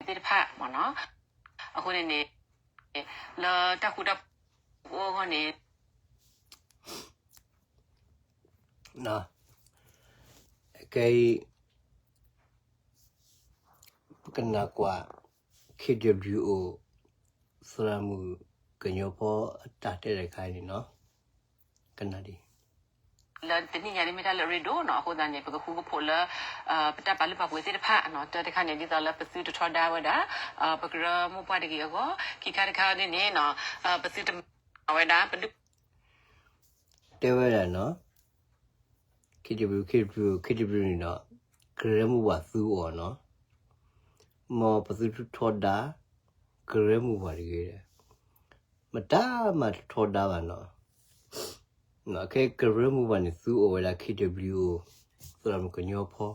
သ့ၣ်တဖၣ်မ့ၢ်နီၤ. အဃိန့ၣ်န့ၣ် လၢတၢ်ဃူတၢ်ဖိးအိၣ်အဂီၢ်န့ၣ် ခဲအံၤ ပကနၣ်ကွၢ် ခ့ဒဘျုးအိၣ် သရၣ်မုၣ်ကညီဖီအတၢ်တဲတခါန့ၣ်နီၤ, ကနၣ်ဒ် လၢတနံၣ်ညါန့ၣ်မ့ၢ်တၢ်လၢအရ့ဒိၣ်နီၤ, အဃိသတးန့ၣ် ပကဃူကဖိးလၢ ပတၢ်ပာ်လုၢ်ပာ်ပှ့ၤသ့ၣ်တဖၣ်နီၤ, တၢ်တခါန့ၣ် ဒ်သိးလၢပသုတထီဒါဝဲဒၣ် ပကရၢမိၢ်ပှၢ်တဂ့ၤအဂီၢ်, ခံခါတခါန့ၣ်န့ၣ်နီၤ ပသုတမၤဝဲဒၣ် ပဒုၣ် တဲဝဲဒၣ်နီၤ ခ့ဒဘျုး ခ့ဒဘျုး ခ့ဒဘျုးန့ၣ်ဒီး ကရၢမိၢ်ပှၢ်သူအီၤနီၤ, မ်ပသုတထီဒါ ကရၢမိၢ်ပှၢ်တဂ့ၤ, မတၤမၤတထီဒါဘၣ်နီၤ, ခဲကရၢမိၢ်ပှၢ်န့ၣ် သူအီၤဝဲဒၣ် ခ့ဒဘျုးအိၣ် သရၣ်မုၣ်ကညီဖီ,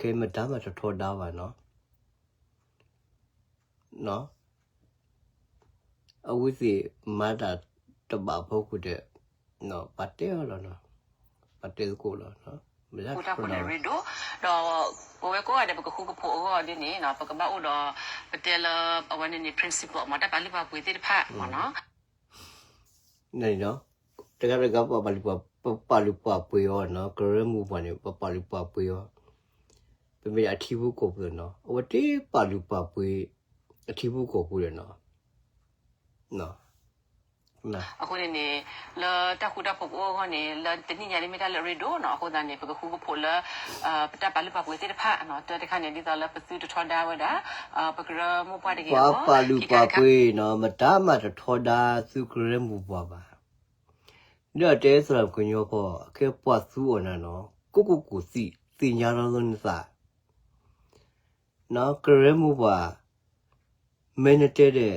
ခဲမတၤမၤတထီဒါဘၣ်နီၤ အဝဲသ့ၣ်မၤတၢ်တဘၣ်အဖီခိၣ်ဒီး ပှၤတဲအီၤလီၤ, ပှၤတဲသကိးလီၤ, မ့ၢ်တၢ်ဃူတၢ်ဖိးန့ၣ်ရ့ဒိၣ်, ဒီးပဝဲကိးဂၤဒဲး ပကဃူကဖိးအဂီၢ်ဒ်န့ၣ်နီၤ, ပကဘၣ်အိၣ်ဒီး ပတဲလၢအဝဲန့ၣ်န့ၣ် principle မ့ၢ်တၢ်ပာ်လုၢ်ပာ်ပှ့ၤသ့ၣ်တဖၣ်မ့ၢ်နီၤ တဂၤတဂၤ ပပာ်လုၢ်ပာ်ပှ့ၤအီၤနီၤ, ကရၢမိၢ်ပှၢ်န့ၣ် ပပာ်လုၢ်ပာ်ပှ့ၤအီၤ, ပမ့ၢ်ဒၣ်အထံဖိကီၢ်ဖိနီၤ, အဝဲတပာ်လုၢ်ပာ်ပှ့ၤ အထံဖိကီၢ်ဖိဒီးနီၤ, အဃိန့ၣ်န့ၣ် လၢတၢ်ဃူတၢ်ဖိးကအိၣ်အဂီၢ်န့ၣ် လၢတနံၣ်ညါန့ၣ်မ့ၢ်တၢ်လၢအရ့ဒိၣ်နီၤ, အဃိသတးန့ၣ် ပကဃူကဖိးလၢ ပတၢ်ပာ်လုၢ်ပာ်ပှ့ၤသ့ၣ်တဖၣ်နီၤ, တၢ်တခါန့ၣ် ဒ်သိးလၢပသုတထီဒါဝဲဒၣ် ပကရၢမိၢ်ပှၢ်တဂ့ၤအဂီၢ်, ပှၤပာ်လုၢ်ပာ်ပှ့ၤနီၤ, မတၤမၤတထီဒါသုကရၢမိၢ်ပှၢ်ဘၣ်, ဒီးတဲသရၣ်ကညီဖီ ခဲပှၤသူအီၤနၤနီၤ, ကိးကိးကိးသံၣ် သ့ၣ်ညါလီၤလၢနသး ကရၢမိၢ်ပှၢ် မ့ၢ်နတဲဒီး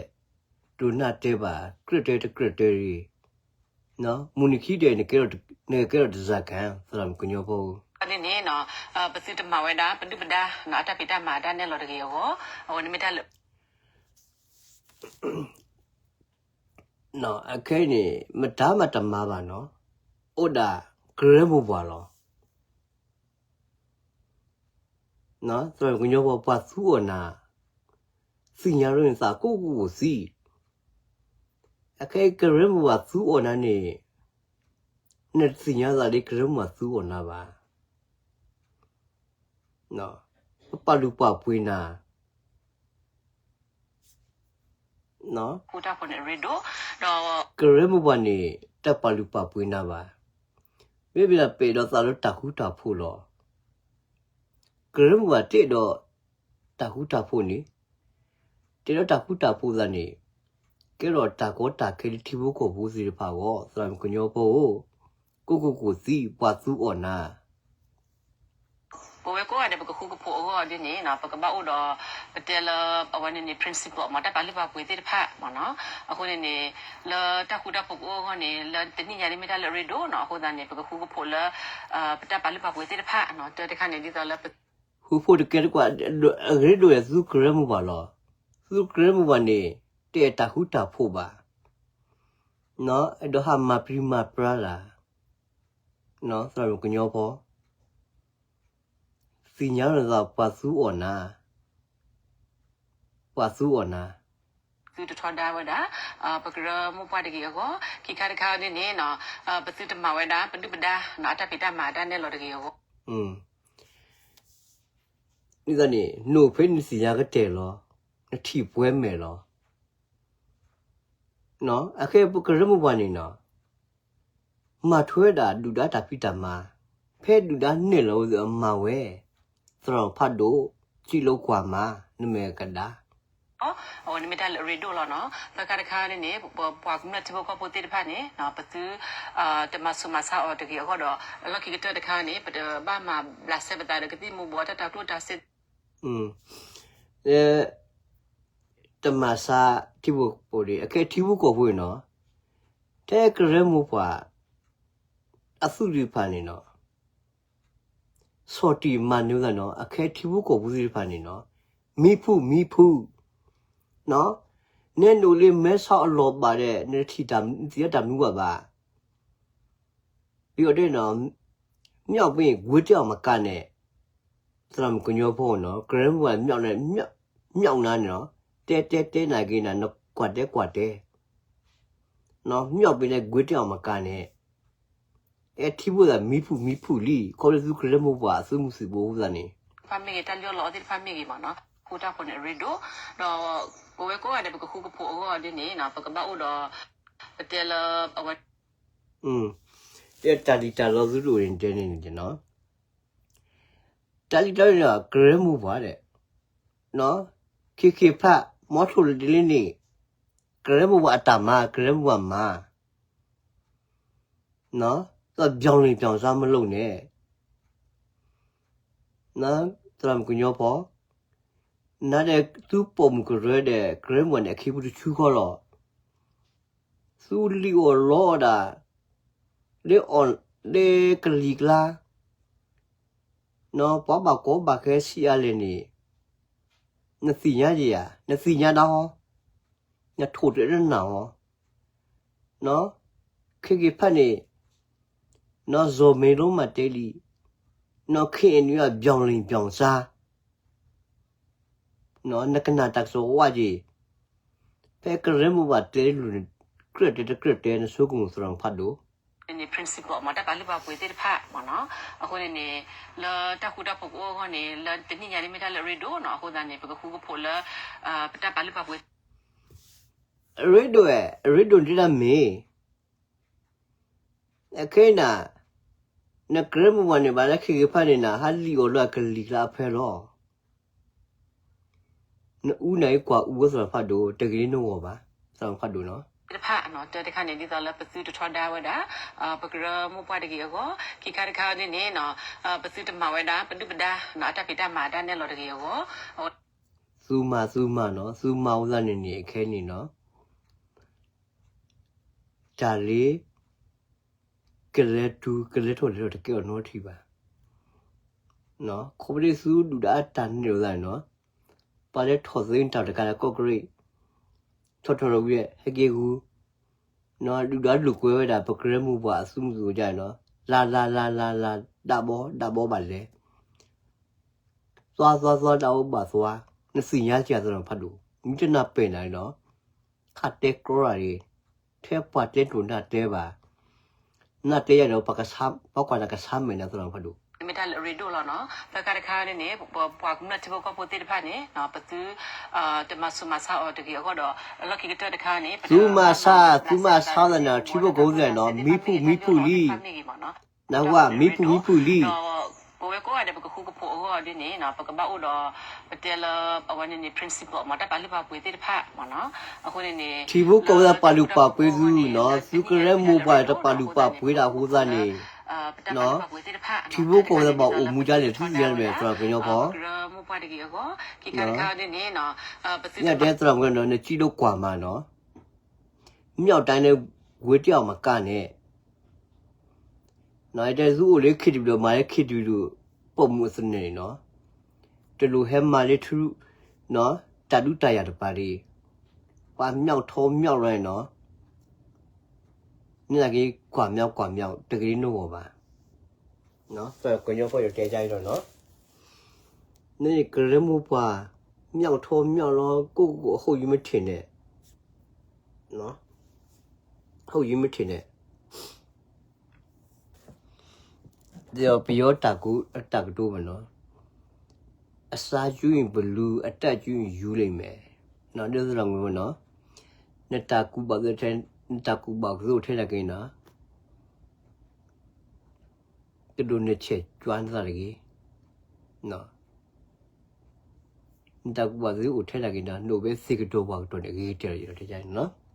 ဒိးနၢ်တဲဘၣ် ကြၢးတဲတကြၢးတဲရံၣ်, မုၢ်နံၤခံဒီး နကဲထီၣ်တစၢ်ကၤ သရၣ်မုၣ်ကညီဖိဧၢ, န့ၣ်န့ၣ် ပသုတမၤဝဲဒၣ် ပဒုၣ်ပဒါ အတၢ်ဖံးတၢ်မၤအတၢ်နဲၣ်လီၤတဂ့ၤအဂီၢ်, အဝဲန့ၣ်မ့ၢ်တၢ်လၢ အခဲအံၤန့ၣ် မတၤမၤတမၤဘၣ်နီၤ, အိၣ်ဒၣ်ကရၢမိၢ်ပှၢ်လီၤ. သရၣ်မုၣ်ကညီဖိ ပှၤသူအီၤနၤ, သ့ၣ်ညါလၢနသးကိးကိးသံၣ်, အခဲအံၤကရၢမိၢ်ပှၢ်သူအီၤနၤန့ၣ်, နတသ့ၣ်ညါသးလၢကရၢမိၢ်ပှၢ်သူအီၤနၤဘၣ်, ပပာ်လုၢ်ပာ်ပှ့ၤနၤ ကရၢမိၢ်ပှၢ်န့ၣ် တပာ်လုၢ်ပာ်ပှ့ၤနၤဘၣ်. မ့ၢ်မ့ၢ်ဒၣ်ပအဲၣ်ဒိးသးလၢတၢ်ဃူတၢ်ဖိးလီၤ. ကရၢမိၢ်ပှၢ်တအဲၣ်ဒိးတၢ်ဃူတၢ်ဖိးန့ၣ်, တအဲၣ်ဒိးတၢ်ဃူတၢ်ဖိးသးန့ၣ်, ကဲထီၣ်တၢ်ကီတၢ်ခဲလၢထံဖိကီၢ်ဖိသ့ၣ်တဖၣ်အဂီၢ် သရၣ်မုၣ်ကညီဖိဧၢ, ကိးကိးကိးသံၣ် ပှၤသူအီၤနၤ ပဝဲကိးဂၤဒဲး ပကဃူကဖိးအဂီၢ်ဒ်န့ၣ် ပကဘၣ်အိၣ်ဒီး ပတဲလၢ အဝဲန့ၣ်န့ၣ် principle မ့ၢ်တၢ်ပာ်လုၢ်ပာ်ပှ့ၤသ့ၣ်တဖၣ်မ့ၢ်နီၤ. အဃိန့ၣ်န့ၣ် လၢတၢ်ဃူတၢ်ဖိးကအိၣ်အဂီၢ်န့ၣ် လၢတနံၣ်ညါန့ၣ်မ့ၢ်တၢ်လၢအရ့ဒိၣ်နီၤ. အဃိသတးန့ၣ် ပကဃူကဖိးလၢ ပတၢ်ပာ်လုၢ်ပာ်ပှ့ၤသ့ၣ်တဖၣ် တၢ်တခါန့ၣ် ဒ်သိးလၢပ ဃူဖိးတကဲတကွၢ် အရ့ဒိၣ်ဒီးသုကရၢမိၢ်ပှၢ်လီၤ. သုကရၢမိၢ်ပှၢ်န့ၣ် တအဲၣ်တၢ်ဃူတၢ်ဖိးဘၣ် အဲၣ်ဒိးဟးမၤပြံမၤပြါတၢ် သရၣ်မုၣ်ကညီဖိ သ့ၣ်ညါလီၤသး ပှၤသူအီၣ်နၤ, ပှၤသူအီၣ်နၤ, သုတထီဒါဝဲဒၣ် ပကရၢမိၢ်ပှၢ်တဂ့ၤအဂီၢ်, ခံခါတခါန့ၣ်န့ၣ် ပသုတမၤဝဲဒၣ် ပဒုၣ်ပဒါ အတၢ်ဖံးတၢ်မၤအတၢ်နဲၣ်လီၤတဂ့ၤအဂီၢ် ဒ်သိးန့ၣ် နအိၣ်ဖဲနသ့ၣ်ညါကတၢၢ်လီၤ, နထံၣ်ပှဲၤမဲာ်လီၤ. အခဲပကရၢမိၢ်ပှၢ်န့ၣ်နီၤ မၤထွဲဒၣ်ဒုၣ်ဒါတၢ်ဖံးတၢ်မၤ, ဖဲဒုၣ်ဒါနဲၣ်လီၤဝဲသ့ၣ်အမၤဝဲ, သရၣ်ဖးဒိၣ် စံးလိာ်ကွၢ်မး နမဲာ်ကဒါ အဝဲန့ၣ်မ့ၢ်တၢ်လၢအရ့ဒိၣ်လီၤနီၤ. သၢခါတခါန့ၣ်န့ၣ် ပပှၤကမျၢၢ်ထံဖိကီၢ်ဖိသ့ၣ်တဖၣ်န့ၣ် ပသု တမၤဆူးမၤဆါအီၤတဂ့ၤအဂီၢ်ဒီး အလီၢ်ခံကတၢၢ်တခါန့ၣ် ပတဘၣ်မၤဘျးစဲပသးဒီးကသံၣ်မူၤဘှီးတၢ်တၤကျိၣ်တၤစ့ တမၤဆါထံဖိကီၢ်ဖိဒံး အခဲထံဖိကီၢ်ဖိန့ၣ်နီၤ, ထဲကရၢမိၢ်ပှၢ် အသုးသ့ၣ်တဖၣ်န့ၣ်နီၤ ဆီၣ်တံၢ်မၤနၢၤသးနီၤ, အခဲထံဖိကီၢ်ဖိသ့ၣ်တဖၣ်န့ၣ်နီၤ, မံဖုမံဖု, နဲနအိၣ်လၢမဲဆီးအလီၢ်ဘၣ်ဒီး နတထံၣ်တၢ်မနုၤဘၣ်ဘၣ်. ပယီၤတဲနီၤ, မ့ၢ်အီၤပ့ၤ ကွ့တဲအီၤမကါန့ၣ်, သရၣ်မုၣ်ကညီဖိနီၤ ကရၢမိၢ်ပှၢ် မျောက်နၤန့ၣ်နီၤ တဲတဲတဲနၤက့ၤနၤ နကွၢ်တဲကွၢ်တဲ မျောက်ပ့ၤန့ၣ် ကွ့တ့ၢ်အီၣ်မကါန့ၣ် အဲထံဖိသးမံဖုၣ်မံဖုၣ်လံ ခီဖျိသုကရၢမိၢ်ပှၢ်အသုးမုၢ်သံၣ်ဘိအဃိသတးန့ၣ် တၢ်မ့ၢ်ဂ့ၤ တၢ်လံၣ်အီၣ်လီအီၣ်သ့ၣ်တဖၣ်မ့ၢ်ဂ့ၤမ့ၢ်နီၤ ဃိတၢ်ဖိန့ၣ်အရ့ဒိၣ် ဒီးပဝဲကိးဂၤဒဲး ပကဃူကဖိးအဂီၢ်ဒ်န့ၣ်နီၤ ပကဘၣ်အိၣ်ဒီး ပတဲလၢအဝဲ တၢ်လံၣ်တၢ်လီသုတအိၣ်န့ၣ်တဲန့ၣ်နီၤ တၢ်လံၣ်တၢ်လီန့ၣ် ကရၢမိၢ်ပှၢ်ဒီး ခ့ခ့ဖး မီထိၣ်လၢဒ်လဲၣ်န့ၣ် ကရၢမိၢ်ပှၢ်အတၢ်မၤ ကရၢမိၢ်ပှၢ်မၤ သးပျီလံၤပျီစါမလိာ်န့ၣ် သရၣ်မုၣ်ကညီဖိ နၤဒီးသုပိာ်မုၣ်ကရၢဒီး ကရၢမိၢ်ပှၢ်န့ၣ် အခ့အပူၤတဆူဃီလီၤ သုလံၣ်အီၣ်လီအီၣ်ဒၣ် လၢအီၣ်လၢကလံၤကျါ ပှၤဘၣ်ကီဘၣ်ခဲဆံးအါလဲၣ်န့ၣ် နသ့ၣ်ညါယၤ နသ့ၣ်ညါဒၣ်ဟီ နထိၣ်တၢ်တနၢ်ဟီ ခ့ခ့ဖးန့ၣ် န ဇော်မင်းထွန်း မၤတဲလံ န ခ့အံၤနွံအပျီလံၤပျီစါ နကနၣ်တၢ်ကစီၣ်ဝဲက့ၤ ဖဲကရၢမိၢ်ပှၢ်တဲလိၤန့ၣ် ကြၢးတဲတကြၢးတဲ နဆိကမိၣ်သရၣ်မုၣ်ဖးဒိၣ် န့ၣ် principle မ့ၢ်တၢ်ပာ်လုၢ်ပာ်ပှ့ၤသ့ၣ်တဖၣ်မ့ၢ်နီၤ အဃိန့ၣ်န့ၣ် လၢတၢ်ဃူတၢ်ဖိးကအိၣ်အဂီၢ်န့ၣ် လၢတနံၣ်ညါဒ်မ့ၢ်တၢ်လၢအရ့ဒိၣ်နီၤ အဃိသတးန့ၣ် ပကဃူကဖိးလၢ ပတၢ်ပာ်လုၢ်ပာ်ပှ့ၤ အရ့ဒိၣ်ဝဲ အရ့ဒိၣ်န့ၣ်တၢ်မ့ၢ် အခဲအံၤနၤ နကရၢမိၢ်ပှၢ်န့ၣ် ဘၣ်လၢခ့ခ့ဖးန့ၣ်နၤ ဟးလံၣ်အီၣ်လၢအကလံၤကျါအဖၢလီၤ နအူနၤအံၤကွၢ်အူဝဲသရၣ်ဖးဒိၣ် တဂ့ၤန့ၣ်နဂီၢ်ဘၣ် သရၣ်ဖးဒိၣ်နီၤ တဖၣ်တၢ်တခါန့ၣ် ဒ်သိးလၢပသုတထီဒါဝဲဒၣ် ပကရၢမိၢ်ပှၢ်တဂ့ၤအဂီၢ် ခံခါတခါဒ်န့ၣ်နီၤ ပသုတမၤဝဲဒၣ် ပဒုၣ်ပဒါနီၤ အတၢ်ဖံးတၢ်မၤအတၢ်နဲၣ်လီၤတဂ့ၤအဂီၢ် သုမၤသုမၤနီၤ သုမၤဝဲသတးန့ၣ်န့ၣ် အခဲအံၤန့ၣ်နီၤ တၢ်လၢ ကလဲၤတုၤ ကလဲၤထီၣ်လဲၤထီၣ်တကဲအီၤနီတထံၣ်ဘၣ်. ခီဖျိသုဒုၣ်ဒါအတၢ်နဲၣ်လိာ်သးန့ၣ်နီၤ, ပှၤလၢထီၣ်သ့တၢ်တခါလၢကီၢ်ကရ့ၣ်, ထီၣ်ထီၣ်ထီၣ်ဝံၤ ဟဲက့ၤဂုၤ, ဒုၣ်ဒါလိာ်ကွဲဝဲဒၣ် ပကရၢမိၢ်ပှၢ်အသုးမုၢ်သံၣ်ဘိန့ၣ်နီၤ, လၢ်လၢ်လၢ်လၢ်လၢ် ဒၣ်ဘီဒၣ်ဘီဘၣ်လဲၤ သွါသွါသွါ ဒၣ်ဘီဘၣ်သွါ, နသ့ၣ်ညါစ့ၢ်ကီးသရၣ်ဖးဒိၣ်, မ့ၢ်တနၢ်ပၢၢ်နၤန့ၣ်နီၤ, ခါတဲကြီတၢ်န့ၣ်, ထဲပှၤတဲတိၢ်နၢ်တဲဘၣ်, နၢ်တဲယၤဒီး ပှၤကွၢ်နၤကဆါမဲာ်နၤသရၣ်ဖးဒိၣ်, မ့ၢ်တၢ်လၢအရ့ဒိၣ်လီၤနီၤ, သၢခါတခါန့ၣ်န့ၣ် ပပှၤကမျၢၢ်ထံဖိကီၢ်ဖိသ့ၣ်တဖၣ်န့ၣ် ပသု တမၤဆူးမၤဆါအီၤတဂ့ၤအဂီၢ်ဒီး လီၢ်ခံကတၢၢ်တခါန့ၣ် သုမၤဆါ သုမၤဆါသးန့ၣ် ထံဖိကီၢ်ဖိသ့ၣ်နီၤ မံဖုၣ်မံဖုၣ်လံ, နကွၢ် မံဖုၣ်မံဖုၣ်လံ ဒီးပဝဲကိးဂၤဒဲး ပကဃူကဖိးအဂီၢ်ဒ်န့ၣ် ပကဘၣ်အိၣ်ဒီး ပတဲလၢ အဝဲန့ၣ်န့ၣ် principle မ့ၢ်တၢ်ပာ်လုၢ်ပာ်ပှ့ၤသ့ၣ်တဖၣ်မ့ၢ်နီၤ, အဃိန့ၣ်န့ၣ် ထံဖိကီၢ်ဖိသ့ၣ်ပာ်လုၢ်ပာ်ပှ့ၤသုနီၤ, သုကရၢမိၢ်ပှၢ်တပာ်လုၢ်ပာ်ပှ့ၤတၢ်အဃိသတးန့ၣ် ထံဖိကီၢ်ဖိသ့ၣ်ပာ်အိၣ်မူဒ်လဲၣ် သုသ့ၣ်ညါလၢမဲာ်သရၣ်ကညီဖိ ယတဲသရၣ်မုၣ်နီၤ နစံးဒိးကွၢ်မးနီၤ, မ့ၢ်အီၤတၢ်န့ၣ် ဝဲတ့ၢ်အီၤမကါန့ၣ် တဲသုအိၣ်လၢခ့တဝံၤဒီး မၤလၢခ့တဝံၤဒီး ပိာ်မုၣ်အသနၢၣ်န့ၣ်နီၤ, တလိၣ်ဟဲမၤလၢထူ တၢ်ဒုးတၢ်ယၤတပၤဒ်, ပှၤမျောက်ထိုးမျောက်လီၤန့ၣ်နီၤ, မ့ၢ်သးက့ၤကွၢ်မျောက်ကွၢ်မျောက် တဂ့ၤန့ၣ်နဂီၢ်ဘၣ်, သရၣ်ကညီဖိယတဲဒ်အံၤလီၤနီၤ, နကရၢမိၢ်ပှၢ် မျောက်ထိုးမျောက်လီၤ ကိၣ်ကိၣ် အဟုတ်ကြီးမထင်နဲ့ ဟုတ်ကြီးမထင်နဲ့ ဒီးပယီၤတၢ်ကတိၤမ့ၢ်နီၤ, အစာကျွေးရင်ဘလူး အသက်ကျွေးရင်ယူလိမ့်မယ်, ဒ်သိးသရၣ်မုၣ်နီၤ, နတၢ်ကူၣ်ဘၣ်သ့ၣ်ထဲ နတၢ်ကူၣ်ဘၣ်ကသ့ၣ်ထဲနာ်က့နီၤ, ကဒိးနဆဲးကွၢ်နသးတဂ့ၤ, နတၢ်ကူၣ်ဘၣ်သ့ၣ်အိၣ်ထဲနာ်က့နီၤ နအိၣ်ဖဲသ့ၣ်ကတီၢ်ပှၤကတီၢ်န့ၣ် အဂ့ၤကတၢၢ်လီၤ ယတဲန့ၣ်နီၤ.